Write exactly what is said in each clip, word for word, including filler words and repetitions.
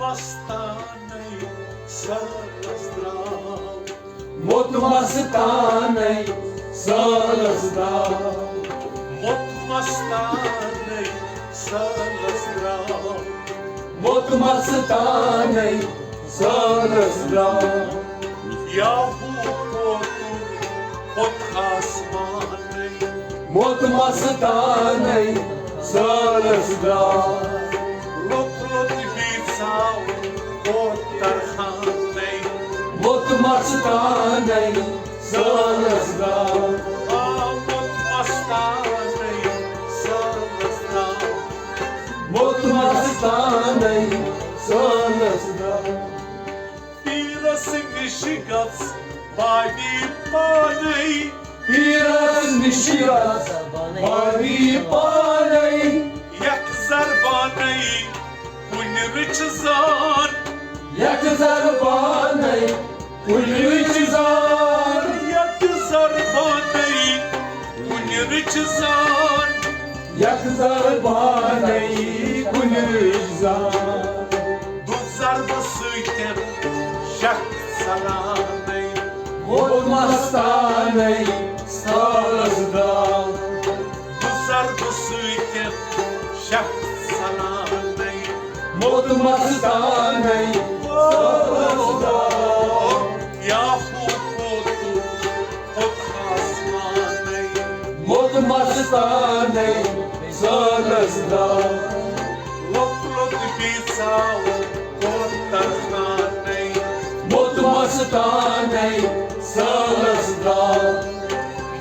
مستانَے سٲلَس درٛاو۔ موٚت مستانَے سٲلَس درٛاو۔ موٚت مستانَے سٲلَس درٛاو۔ موٚت مستانَے سٲلَس درٛاو۔ یا ہو کوتُر ہوٚت آسمانَے۔ موٚت مستانَے سٲلَس درٛاو۔ لوٚت لوٚت بیٖژاو کوتر خانَے۔ موٚت مستانَے سٲلَس درٛاو۔ آ، موٚت مستانَے سٲلَس درٛاو۔ موٚت مستانَے سٲلَس درٛاو۔ پیٖرَس نِش گژھ بابی پانَے۔ پیٖرَس نِش گژھ بابی پانَے۔ یَکھ زَربانَے کُنہِ رٕچھِ زان۔ یَکھ زَربانَے کُنہِ رٕچھِ زان۔ یَکھ زَربانَے کُنہِ رٕچھِ زان۔ یَکھ زَربانَے کُنہِ رٕچھِ زان۔ دُ ضربہٕ سۭتۍ شَکھ ژَلانَے۔ موٚت مستانَے سٲلَس درٛاو۔ دُ ضربہٕ سۭتۍ شَکھ ژَلانَے۔ موٚت مستانَے سٲلَس درٛاو۔ یا ہو کوتُر ہوٚت آسمانَے۔ موٚت مستانَے سٲلَس درٛاو۔ لوٚت لوٚت بیٖژاو کوتر خانَے۔ موٚت مستانَے سٲلَس درٛاو۔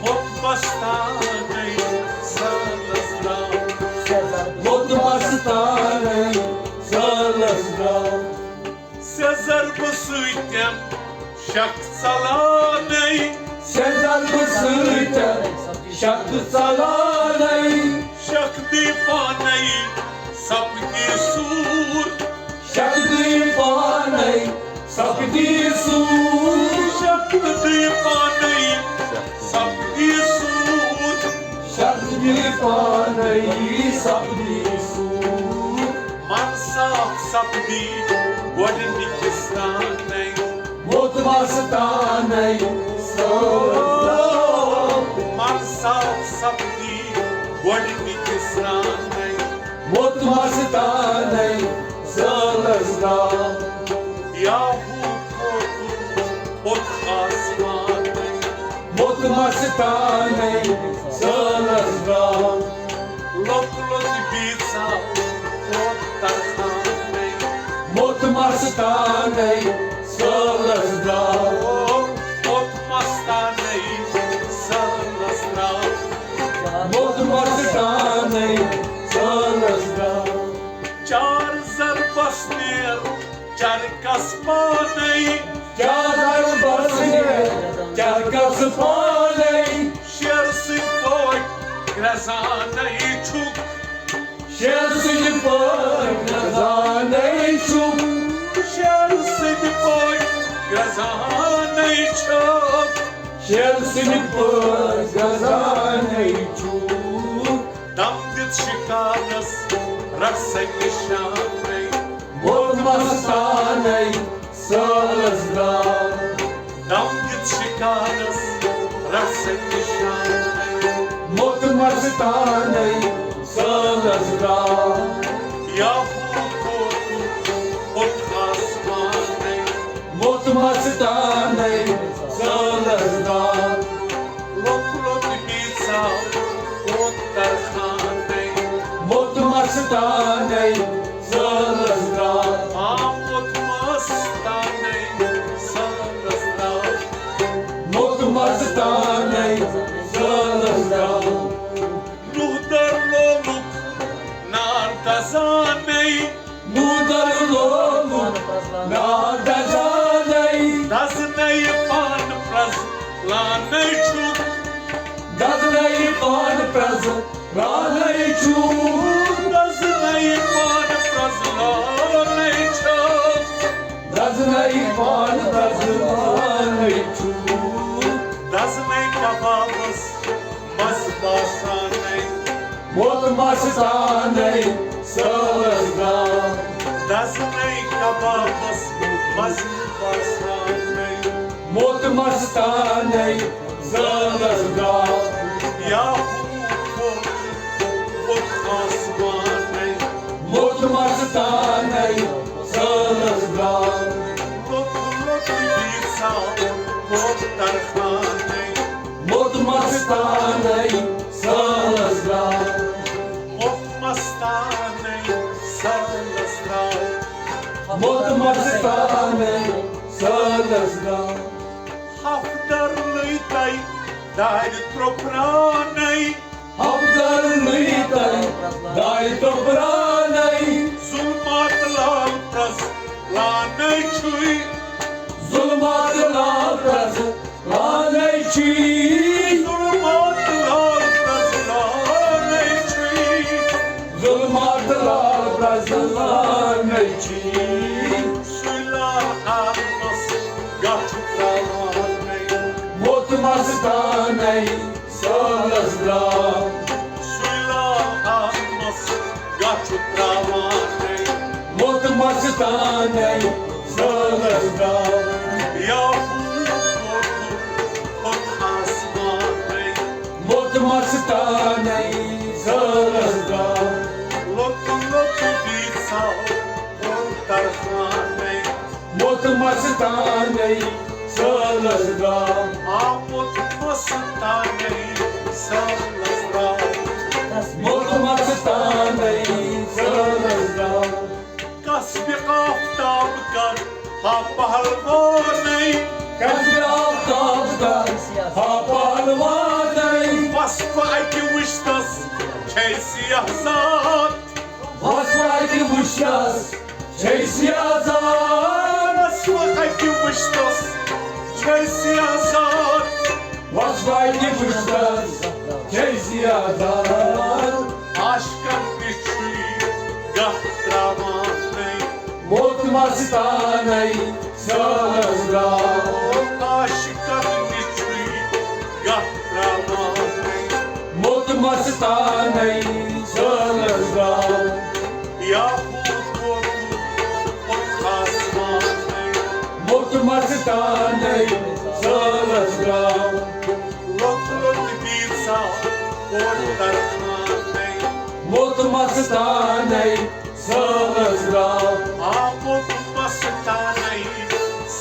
موٚت مستانَے سٲلَس درٛاو۔ موٚت مستانَے سٲلَس درٛاو۔ سیٚزر بہٕ سۭتۍ شَکھ ژَلانَے۔ سیٚزر بہٕ سۭتۍ شَکھ ژَلانَے۔ شَکھ دی پانَے سَپدی سوٗر۔ شَکھ دی پانَے سَپدی سوٗر۔ شَکھ دی پانَے سَپدی سوٗر۔ شَکھ دی پانَے سَپدی سوٗر۔ من صاف سَپدی گۄڈٕنِکِس تانَے۔ موٚت مستانَے سٲلَس درٛاو۔ من صاف سَپدی گۄڈٕنِکِس تانَے۔ موٚت مستانَے سٲلَس درٛاو۔ یا ہو کوتُر ہوٚت آسمانَے۔ موٚت مستانَے سٲلَس درٛاو۔ لوٚت لوٚت بیٖژاو کوتر خانَے۔ موٚت مستانَے سٲلَس درٛاو۔ موٚت مستانَے سٲلَس درٛاو۔ موٚت مستانَے سٲلَس درٛاو۔ چار ضربس نیر چرکس پانَے۔ چار ضربس نیر چرکس پانَے۔ شیر سٕنٛدۍ پٲٹھۍ گرٛزانَے چھُکھ۔ شیر سٕنٛدۍ پٲٹھۍ گرٛزانَے چھُکھ۔ شیر سٕنٛدۍ پٲٹھۍ گرٛزانَے چھُکھ۔ شیر سٕنٛدۍ پٲٹھۍ گرٛزانَے چھُکھ۔ دم دِتھ شِکارس رژھِ نِشانَے۔ موٚت مستانَے سٲلَس درٛاو۔ دم دِتھ شِکارس رژھِ نِشانَے۔ موٚت مستانَے سٲلَس درٛاو۔ یا ہو کوتُر ہوٚت آسمانَے۔ موٚت مستانَے سٲلَس درٛاو۔ لوٚت لوٚت بیٖژاو کوتر خانَے۔ موٚت مستانَے سٲلَس درٛاو۔ آ، موٚت مستانَے سٲلَس درٛاو۔ موٚت مستانَے سٲلَس درٛاو۔ نوٗدر لولُک نار دزانَے۔ نوٗدر لولُک نار دزانَے۔ دزنَے پان پرٛزلانَے چھُکھ۔ دزنَے پان پرٛزلانَے چھُکھ۔ دزنَے پان پرٛزلانَے چھُکھ۔ دزنَے پان پرٛزلانَے چھُکھ۔ دزنَے کبابس مَس باسانَے۔ موٚت مستانَے سٲلَس درٛاو۔ دزنَے کباب موت مستانَے زٲلَس درٛاو۔ یا ہوٗ کھوٚت، کھوٚت آسمانَے۔ موت مستانَے زٲلَس درٛاو۔ لوٚت لوٚت بیٖژاو موت ترخانَے۔ موت مستانَے زٲلَس درٛاو۔ موت مستانَے زٲلَس درٛاو۔ موت مستانَے زٲلَس درٛاو۔ ہفدر لٔیتَے دارِ ترٛوپرانَے۔ ہفدر لٔیتَے دارِ ترٛوپرانَے۔ ظُلمات لال پرٛزلانَے چھُے۔ ظُلمات لال پرٛزلانَے چھُے۔ ظُلمات لال پرٛزلانَے چھُے۔ ظُلمات لال پرٛزلانَے چھُے۔ سُے لال آتمَس گاہ چھُ ترٛاوانَے۔ موت مستانَے زٲلَس درٛاو۔ سُے لال آتمَس گاہ چھُ ترٛاوانَے۔ موت مستانَے زٲلَس درٛاو۔ یا ہوٗ کھوٚت، کھوٚت آسمانَے۔ موت مستانَے زٲلَس درٛاو۔ لوٚت لوٚت بیٖژاو موت ترخانَے۔ موت مستانَے زٲلَس درٛاو۔ آ، موت مستانَے زٲلَس درٛاو۔ موت مستانَے زٲلَس درٛاو۔ کسبِ آفتاب کر ہا پہلوانَے۔ کسبِ آفتاب کر ہا پہلوانَے۔ وصفہٕ اَکہِ وُشتَس چھے سیاہ ذات۔ وصفہٕ اَکہِ وُشتَس چھے سیاہ ذات۔ وصفہٕ اَکہِ وُشتَس چھے سیاہ ذات۔ وصفہٕ اَکہِ وُشتَس چھے سیاہ ذات۔ عاشقَن نِش چھُے گاہ ترٛاوانَے۔ موت مستانَے زٲلَس درٛاو۔ عاشقَن نِش چھُے گاہ ترٛاوانَے۔ موت مستانَے زٲلَس درٛاو۔ یا ہوٗ کھوٚت، کھوٚت آسمانَے۔ موت مستانَے زٲلَس درٛاو۔ لوٚت لوٚت بیٖژاو موت ترخانَے۔ موت مستانَے زٲلَس درٛاو۔ آ، موت مستانَے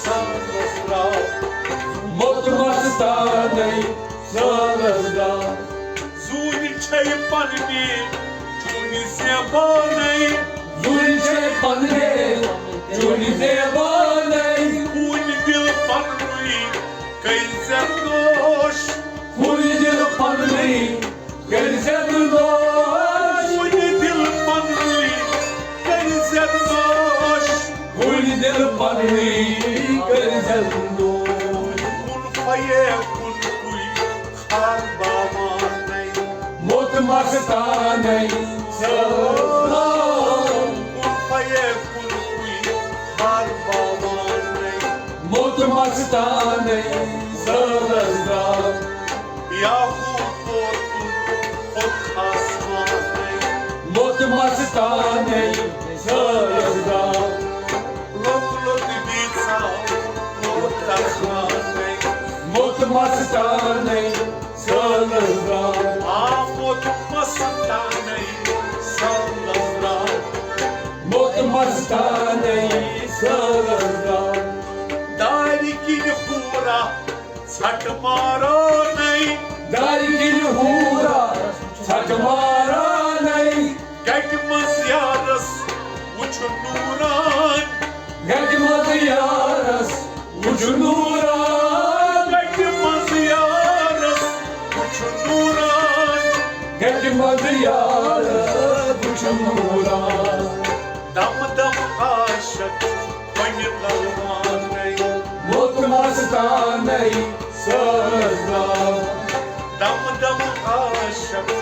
زٲلَس درٛاو۔ موت مستانَے زٲلَس درٛاو۔ زوٗنہِ چھے پننہِ چوٗنہِ زیبانَے۔ زوٗنہِ چھے پننہِ چوٗنہِ زیبانَے۔ خوٗنہِ دِل پننُے کٔرۍ زٮ۪تھ نوش۔ خوٗنہِ دِل پننُے کٔرۍ زٮ۪تھ نوش۔ خوٗنہِ دِل پننُے کٔرۍ زٮ۪تھ نوش۔ خوٗنہِ دِل پننُے کٔرۍ زٮ۪تھ نوش۔ کُن فیکُن کُے خار باوانَے۔ موت مستانَے زٲلَس درٛاو۔ کُن فیکُن کُے خار باوانَے۔ موت مستانَے زٲلَس درٛاو۔ یا ہوٗ کھوٚت، کھوٚت آسمانَے۔ موت مستانَے زٲلَس درٛاو۔ لوٚت لوٚت بیٖژاو موت ترخانَے۔ موت مستانَے زٲلَس درٛاو۔ آ، موت مستانَے زٲلَس درٛاو۔ موت مستانَے زٲلَس درٛاو۔ دارِ کِنۍ حورا ژھٹہٕ مارانَے۔ دارِ کِنۍ حورا ژھٹہٕ مارانَے۔ گَٹہِ منٛز یارَس وُچھ نوٗران۔ گَٹہِ منٛز یارَس وُچھ نوٗران۔ گَٹہِ منٛز یارَس وُچھ نوٗران۔ گَٹہِ منٛز یارَس وُچھ نوٗران۔ دم دم عاشق وۄنۍ غلوانَے۔ موت مستانَے زٲلَس درٛاو۔ دم دم عاشق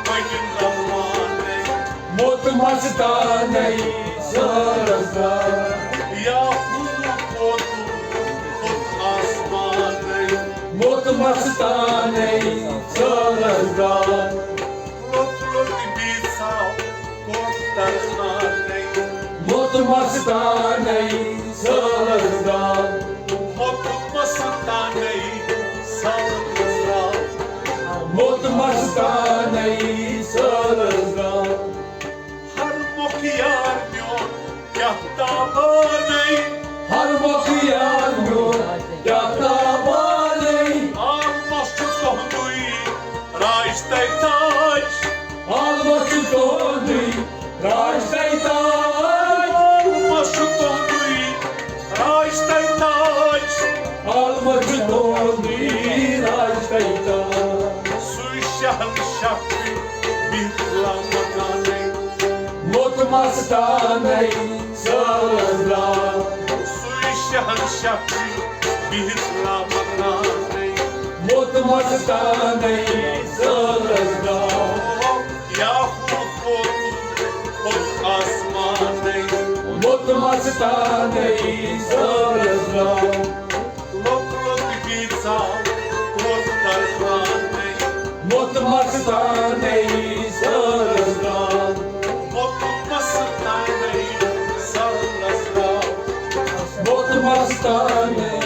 وۄنۍ غلوانَے۔ موت مستانَے زٲلَس درٛاو۔ یا ہوٗ کھوٚت، کھوٚت آسمانَے۔ موت مستانَے زٲلَس درٛاو۔ لوٚت لوٚت بیٖژاو موت ترخانَے۔ موت مستانَے زٲلَس تابانے۔ ہر مۄکھ یار میون کیٛاہ تابانے۔ آلمس چھُ تُہنٛدُے راج تہٕ تاج۔ آلمس چھُ تُہنٛدُے راج تہٕ تاج۔ آلمس چھُ تُہنٛدُے راج تہٕ تاج۔ آلمس چھُ تُہنٛدُے راج تہٕ تاج۔ سُے شہنشاہ چھُ بِہِتھ لامکانے۔ موٚت مستانَے سٲلَس درٛاو۔ سُے شہنشاہ چھُ بِہِتھ لامکانَے۔ موٚت مستانَے سٲلَس درٛاو۔ یا ہو کوٚت کھوٚت آسمانَے۔ موٚت مستانَے سٲلَس درٛاو۔ لوٚت لوٚت بیٖژاو کوٚر ترخانَے۔ موٚت مستانَے سٲلَس درٛاو۔ موٚت مستانَے سٲلَس درٛاو۔ موٚت مستانَے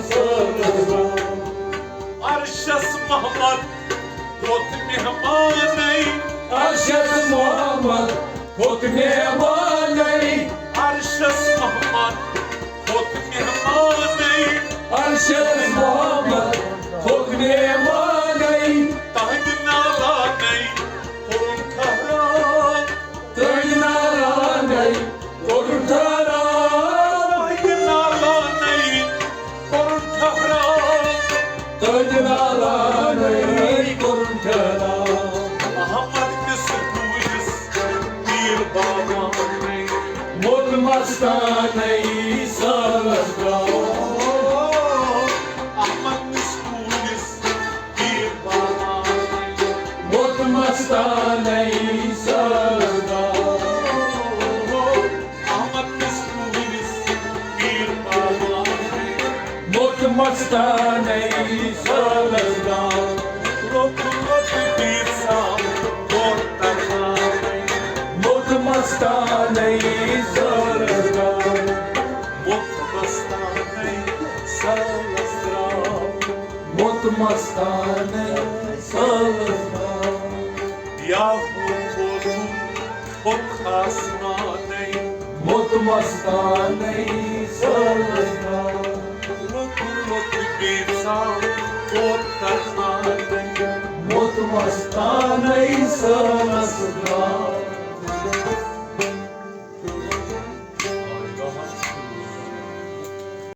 سٲلَس درٛاو۔ عرشس محمد کھوٚت مہمانَے۔ عرشس محمد کھوٚت مہمانَے۔ عرشس محمد کھوٚت مہمانَے۔ عرشس محمد کھوٚت مہمانَے۔ تہنٛدِ نالانَے کوٚرُن ٹھہراو۔ تہنٛدِ نالانَے کوٚرُن ٹھہراو۔ تہنٛدِ نالانَے کوٚرُن ٹھہراو۔ تہنٛدِ نالانَے کوٚرُن ٹھہراو۔ احمد کِس ٹوٗرِس پیٖر بابانَے۔ موٚت مستانَے سٲلَس درٛاو۔ احمد کِس ٹوٗرِس پیٖر بابانَے۔ موٚت مستانَے سٲلَس درٛاو۔ احمد کِس ٹوٗرِس پیٖر بابانَے۔ موٚت مستانَے سٲلَس درٛاو۔ لوٚت لوٚت بیٖژاو کوٚر ترخانَے۔ موٚت مستانَے سٲلَس درٛاو۔ موٚت مستانَے سٲلَس درٛاو۔ موٚت مستانَے سٲلَس درٛاو۔ یا ہو کوٚرُن کھوٚت آسمانَے۔ موٚت مستانَے سٲلَس درٛاو۔ لوٚت لوٚت بیٖژاو کوٚر ترخانَے۔ موٚت مستانَے سٲلَس درٛاو۔